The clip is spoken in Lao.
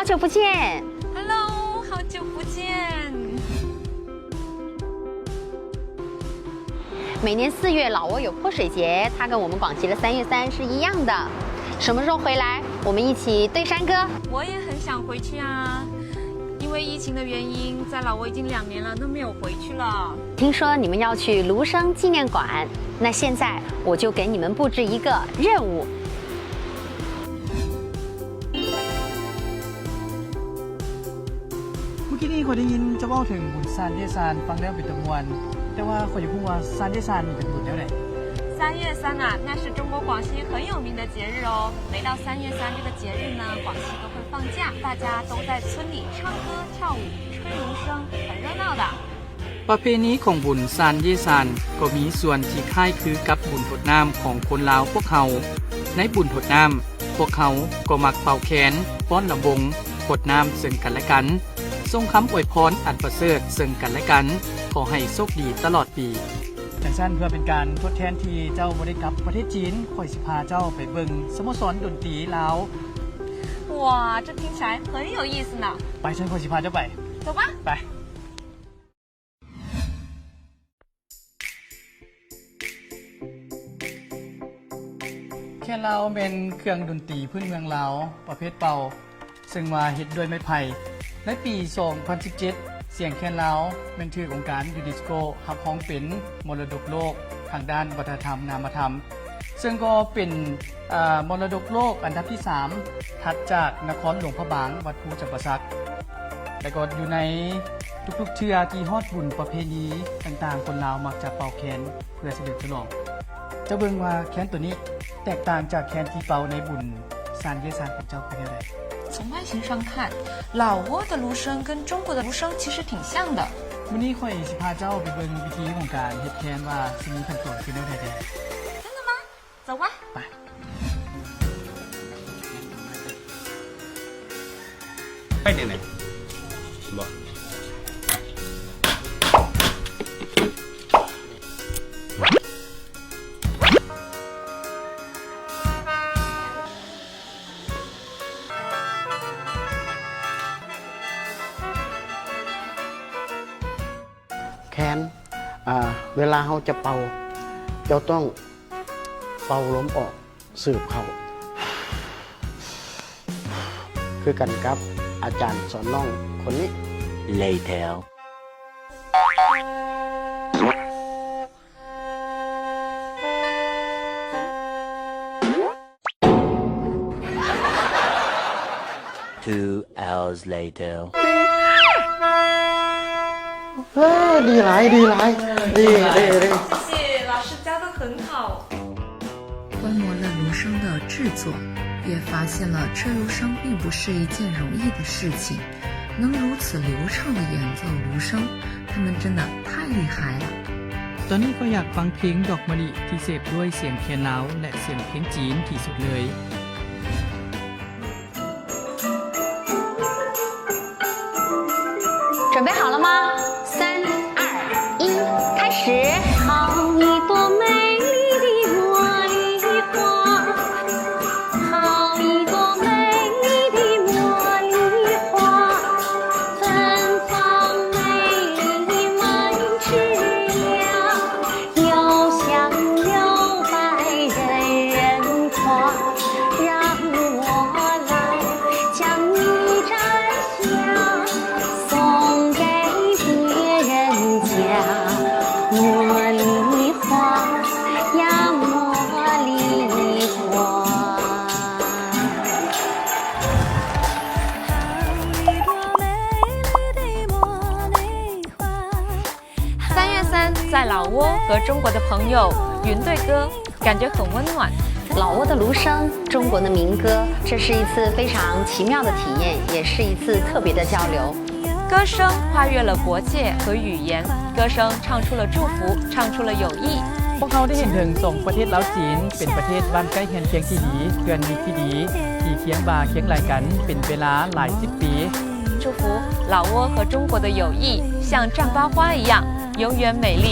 好久不见。Hello，好久不见。每年四月，老挝有泼水节，它跟我们广西的三月三是一样的。什么时候回来？我们一起对山歌。我也很想回去啊，因为疫情的原因，在老挝已经两年了，都没有回去了。听说你们要去芦笙纪念馆，那现在我就给你们布置一个任务。 ມື້ກີ້ນີ້ຂ້ອຍໄດ້ຍິນເຈົ້າເວົ້າເຖິງບຸນຊານເຢຊານ ຟັງແລ້ວເປັນຕາມ່ວນ, ແຕ່ວ່າຂ້ອຍຢາກຮູ້ວ່າຊານເຢຊານນີ້ເປັນບຸນແນວໃດ? 三月三啊，那是中国广西很有名的节日哦。每到三月三这个节日呢，广西都会放假，大家都在村里唱歌、跳舞、吹芦笙，很热闹的。 ປະເພນີຂອງບຸນຊານເຢຊານກໍມີສ່ວນທີ່ຄ້າຍຄືກັບບຸນຫົດນ້ຳຂອງຄົນລາວພວກເຮົາ. ໃນບຸນຫົດນ້ຳ, ພວກເຮົາກໍມັກເປົ່າແຄນ, ຟ້ອນລຳວົງ, ຫົດນ້ຳເຊິ່ງກັນແລະກັນ, ສົ່ງຄຳອວຍພອນອັນປະເສີດເຊິ່ງກັນແລະກັນ, ຂໍໃຫ້ໂຊກດີຕະຫຼອດປີ. ຈັ່ງຊັ້ນ ເພື່ອເປັນການທົດແທນທີ່ເຈົ້າບໍ່ໄດ້ກັບປະເທດຈີນ, ຂ້ອຍຊິພາເຈົ້າໄປເບິ່ງສະໂມສອນດົນຕີລາວ. 哇，这听起来很有意思呢。 ໄປ, ຊັ້ນຂ້ອຍຊິພາເຈົ້າໄປ. 走吧。 ໄປ. ແຄນລາວແມ່ນເຄື່ອງດົນຕີພື້ນເມືອງລາວປະເພດເປົ່າ, ເຊິ່ງວ່າເຮັດດ້ວຍໄມ້ໄຜ່. ໃນປີສອງພັນສິບເຈັດ ສຽງແຄນລາວແມ່ນຖືກອົງການຢູເນສໂກຮັບຮອງເປັນມໍລະດົກໂລກທາງດ້ານວັດທະນະທຳນາມະທຳ. ເຊິ່ງກໍເປັນ ເອີ ມໍລະດົກໂລກອັນດັບທີສາມ ຖັດຈາກນະຄອນຫຼວງພະບາງ ວັດພູຈຳປາສັກ ແລະ ກໍຢູ່ໃນທຸກໆເທື່ອທີ່ຮອດບຸນປະເພນີຕ່າງໆ ຄົນລາວມັກຈະເປົ່າແຄນເພື່ອສະເຫຼີມສະຫຼອງ. ເຈົ້າເບິ່ງວ່າແຄນໂຕນີ້ແຕກຕ່າງຈາກແຄນທີ່ເປົ່າໃນບຸນຊານເຢຊານຂອງເຈົ້າຄືແນວໃດ? 从外形上看，老挝的芦笙跟中国的芦笙其实挺像的。 ມື້ນີ້ຂ້ອຍຊິພາເຈົ້າໄປເບິ່ງວິທີຂອງການເຮັດແຄນວ່າຊິມີຂັ້ນຕອນຄືແນວໃດແດ່. 真的吗？走吧。 ໄປ ໄປເດ້ແມ່ນບໍ່? ແຄນ ເວລາເຮົາຈະເປົ່າ ເຈົ້າຕ້ອງເປົ່າລົມອອກ ສູດເຂົ້າ ຄືກັນກັບອາຈານສອນນ້ອງຄົນນີ້. Later. เออ ดีหลาย ดีหลาย ดี ดี ดี 谢谢，老师教得很好。 观摩了芦笙的制作，也发现了吹芦笙并不是一件容易的事情。能如此流畅地演奏芦笙，他们真的太厉害了。 ຕອນນີ້ຂ້ອຍຢາກຟັງເພງດອກມະລິທີ່ເສບດ້ວຍສຽງແຄນລາວ ແລະ ສຽງເພງຈີນທີ່ສຸດເລີຍ. 准备好了吗？三、二、一，开始。好一朵美丽的茉莉花，好一朵美丽的茉莉花，芬芳美丽满枝桠。 又香又白人人夸，让我来将你摘下，送给别人家。茉莉花呀，茉莉花。 三月三，在老挝和中国的朋友云对歌，感觉很温暖。老挝的芦笙，中国的民歌，这是一次非常奇妙的体验，也是一次特别的交流。歌声跨越了国界和语言，歌声唱出了祝福，唱出了友谊。 ພວກເຮົາໄດ້ເຫັນເຖິງສອງປະເທດລາວຈີນ ເປັນປະເທດບ້ານໃກ້ເຮືອນຄຽງທີ່ດີ ເພື່ອນມິດທີ່ດີ ທີ່ຄຽງບ່າຄຽງໄຫຼ່ກັນເປັນເວລາຫຼາຍສິບປີ. 祝福老挝和中国的友谊像战巴花一样，永远美丽，